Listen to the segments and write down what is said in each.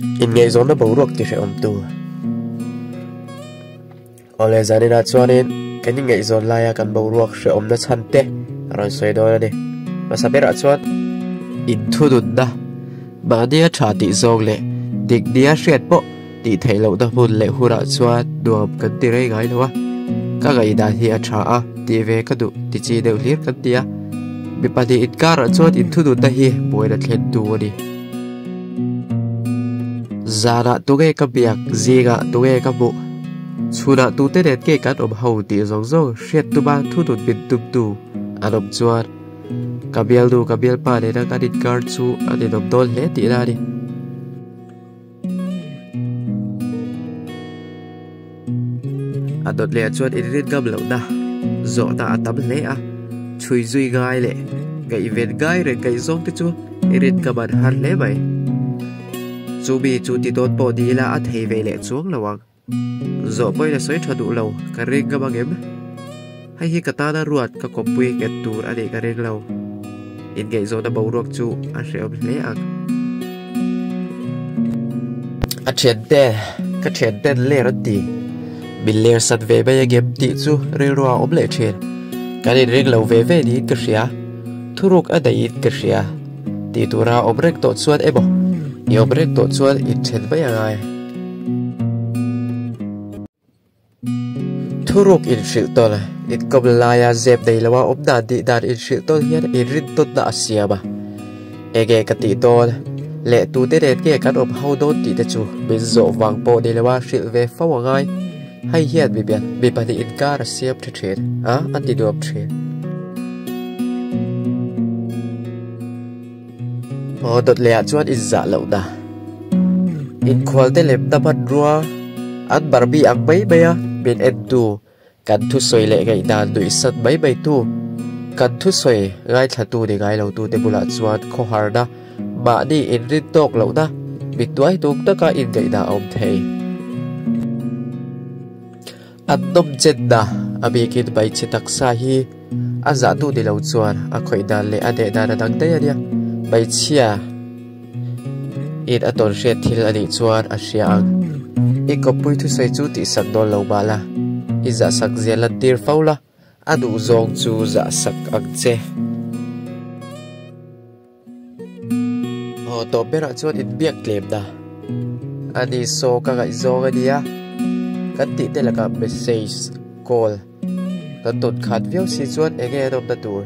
Inngaihzawnna boruak ti hrehawmtu. Awle zaninah chuanin kan inngaihzawn laia kan boruak hrehawmna chhan te a rawn sawi dawn a ni. Hmasa berah chuan inthununna, mahnia tha tih zawng leh dik nia hriat pawh tih theih lohna hmun leh hunah chuan nuam kan ti rei ngai lo a. Ka ngaihdan hi a tha a, tih ve ka duh ti chi deuh hlir kan ti a. Mi pahnih inkarah chuan inthununna hi buaina thlentu a ni. Zanah tunge ka biak, zingah tunge ka hmuh, chhunah tute nen nge kan awm ho tih zawng zawng hriat tuma thunun min tumtu an awm chuan ka bialnu ka bialpa nena kan inkar chu a ninawm dawn hle tihna a ni. A dawt leh ah chuan inrin ngam lohna zawhna a tam hle a, chhui zui ngai leh ngaihven ngai reng ngaihzawng te chu i rin ngam an har hle mai. Chu mi chu ti dawn pawh ni ila a thei ve leh chuang lo ang. Zawh pawhin a sawi tha duh lo, ka ring ngam ang em? Hei hi ka tana ruat ka kawppui nghet tur a nih ka ring lo. Inngaihzawnna boruak chu a hrehawm hle ang. A thiante, ka thianten ler an ti. Min ler sat ve mai angem tih chu rilru a awm leh thin. Kan inring lo ve ve niin ka hria. Thuruk a daihin ka hria. Tih tura awm reng tawh chuan emaw, i awm reng tawh chuan inthen mai a ngai. Thuruk inhrilh tawn, inkawm laia zep nei loa awm dan tih dan inhrilh tawn hian inrintawnna a siam a. Enge ka tih dawn leh tute nen nge kan awm ho dawn tih te chu min zawh vang pawh ni loa hrilh ve fo a ngai. Hei hian mi pahnih inkar a siam tha thin a, a ti nuam thin. Aw dawt leh ah chuan inzah lohna inkhualte lemna hmanrua an Barbie ang mai mai a min en tu kan thusawi leh ngaihdan nuihsan mai mai tu kan thusawi ngaithla tu ni ngai lo tu te bulah chuan khawharna mahni inrin tawk lohna mittuai tuk taka inngaihna a awm thei. An nawm chenna a bikin hmeichhe taksa hi a zahtu ni lo chuan a khawih dan leh a deh dan a dang daih a nia. Hmeichhia in a tawn hriat thil a nih chuan a hria ang. I kawppui thusawi chu tihsak dawn lo mah la, i zahsak zia lantir fo la, a duh zawng chu zahsak ang che. Aw tawp berah chuan inbiak tlemna a ni saw ka ngaihzawng a nia kan tih te lakah message call kan tawn khat viau si chuan eng nge an awmna tur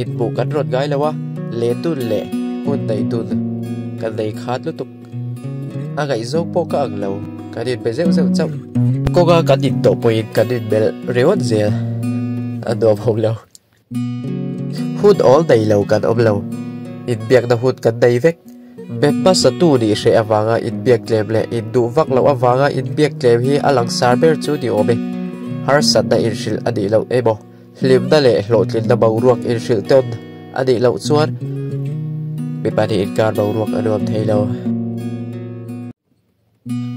inhmuh kan rawn ngai lo a len dun leh hun neih dun kan nei khat lutuk a ngaihzawng pawh ka ang lo kan inbe zeuh zeuh chauh kawnga kan intawh pawhin kan inmelh riawt zel a nuam ho lo. Hun awl nei lo kan awm lo. Inbiakna hun kan nei vek. Be hmasatu nih hreh avanga inbiak tlem leh induh vak loh avanga inbiak tlem hi a langsar ber chu ni awm e. Harsatna inhrilh a nih loh emaw, hlimna leh hlawhtlinna boruak inhrilh tawn a nih loh chuan mi pahnih inkar boruak a nuam thei lo.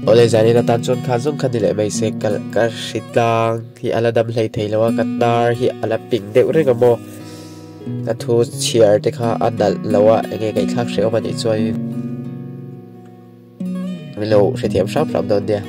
Awle zanin atan chuan kha zawng kha ni leh mai se ka ka hri tlang hi a la dam hlei thei lo a ka hnar hi a la ping deuh reng a maw ka thu chhiar te kha a nalh lo a enge ngaihthlak hrehawm a nih chuanin min lo hrethiam hram hram dawn nia.